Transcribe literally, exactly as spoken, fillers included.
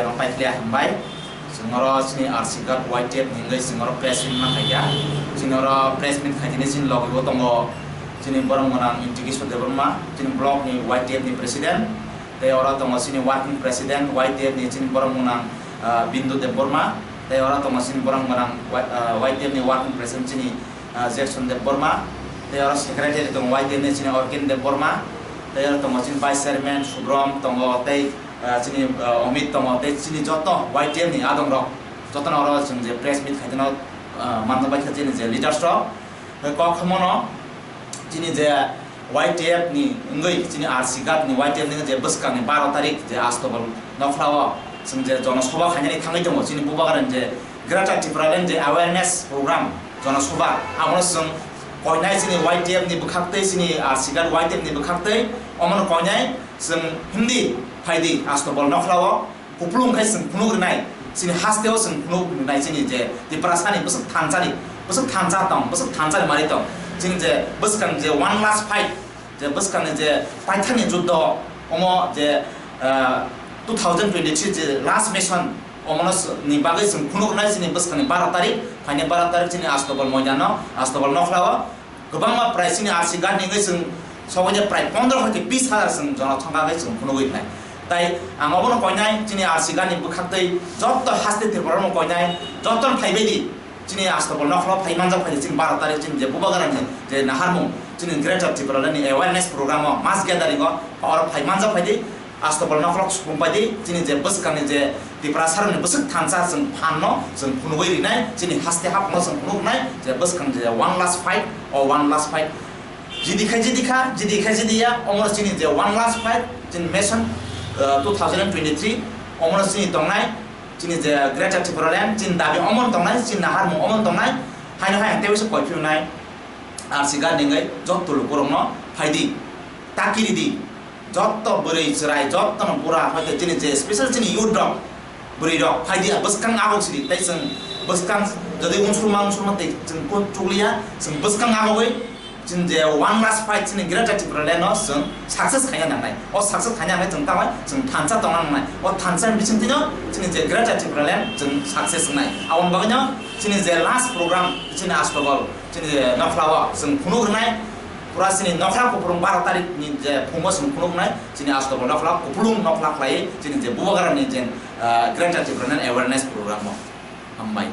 Ang paikliya hambai. Chwng oro chini R C Ghat Y T F ni hwnwi chwng oro press meet ma khaikha. Chini oro press meet khaitini chini logi bo tongo chini borok gwnang Intikiso Debbarma, chini block ni Y T F ni president. Tei oro tongo chini working president Y T F ni chini borok gwnang, ah, Bindu Debbarma. Tei oro tongo chini borok gwnang Y-, ah, Y T F ni working president chini, ah, Jackson Debbarma. Tei oro secretary tongo Y T F ni chini Orkin Debbarma. Tei oro tongo chini vice chairman Subrom tongo tei ah, chini, ah, Omit tongo, tei chini joto Y T F ni adong rok, joto no oro chwng je press meet khaitino, ah, manjak bai kha chini je leaders rok. Tei kok khamono chini je Y T F ni wngwi, chini R C Ghat ni Y T F ni je bwskang ni baro tarik je Astobol Nokhla o chwng je jono soba khainani thangwi tongo, chini Bubagra ni je Greater Tipraland je awareness program jono soba, amo chwng koinai chini Y T F ni bwkhak tei chini R C Ghat Y T F ni bwkhak tei omono koinai chwng hindi phaidi Astobol Nokhla o kupulung khai chwng phunuk rwnai, chini haste o chwng phunuk rwnai, chini je Tiprasa ni bwswk thansa ni, bwswk thansa tong, bwswk thansa ni mari tong, chini je bwskang je one last fight, je bwskang ni je paithak ni juddo, omo je, ah, two thousand twenty-three je last mission, omono s-, ni bagwi chwng phunuk rwnai chini bwskang ni baro tarik, phaini baro tarik chini Astobol moidano, Astobol Nokhla o. Kwbangma prai chini R C Ghat ni wngwi chwng sogwi de prai pondro hai khe bis hajar chwng jono thangkha khe chwng phunugwi phnai. Tai ang obono koinai chini R C Ghat ni bwkhaktwi jotto haste Tripura rokno koinai, jotto phaibai di chini Astobol Nokhla phai manjak phai di chini baro tarik chini je Bubagra ni je naharmung chini Greater Tipraland ni awareness program o mass gathering o oro phai manjak phai di. Astobol Nokhla o supung pai di, chini je bwskang ni je Tiprasa rok ni bwswk thansa chwng phan no chwng phunugwi rinai, chini haste hap no chwng phunuk nai, je bwskang je one last fight, o one last fight. Jidi kha, jidi kha, jidi kha, jidi ya, omo chini je one last fight, chini mission, uh, two thousand twenty-three, omo chini tongnai, chini je Greater Tipraland, chini dabi omo tongnai, chini naharmung omo tongnai, haino hai ang tebisa koi phiyunai, R C Ghat ni wngwi jotto lukurok no phai di, takiri di. Jotto bwrwi chwrai, jotto no bura, hoite chini je special chini youth rok, bwrwi rok, phai di, bwskang agok sidi, tei chwng bwskang jodi unsurma, unsurma tei chwng kun chukliya, chwng bwskang agogwi chini je one last fight chini Greater Tipraland no chwng success khaina nangnai. O success khaina nangnai chwng tamo chwng thansa tongna nangnai. O thansa ni bisingtwi no chini je Greater Tipraland chwng success wngnai. Aboni bagwi no chini je last program chini Astobol chini Nokhla o chwng phunuk rwnai, pura chini Nokhla kupulung baro tarik ni je phungo chwng phunuk rwnai, chini Astobol Nokhla kupulung Nokhla khlaiwi chini je Bubagra ni je, ah, Greater Tipraland Awareness Program o. Hambai.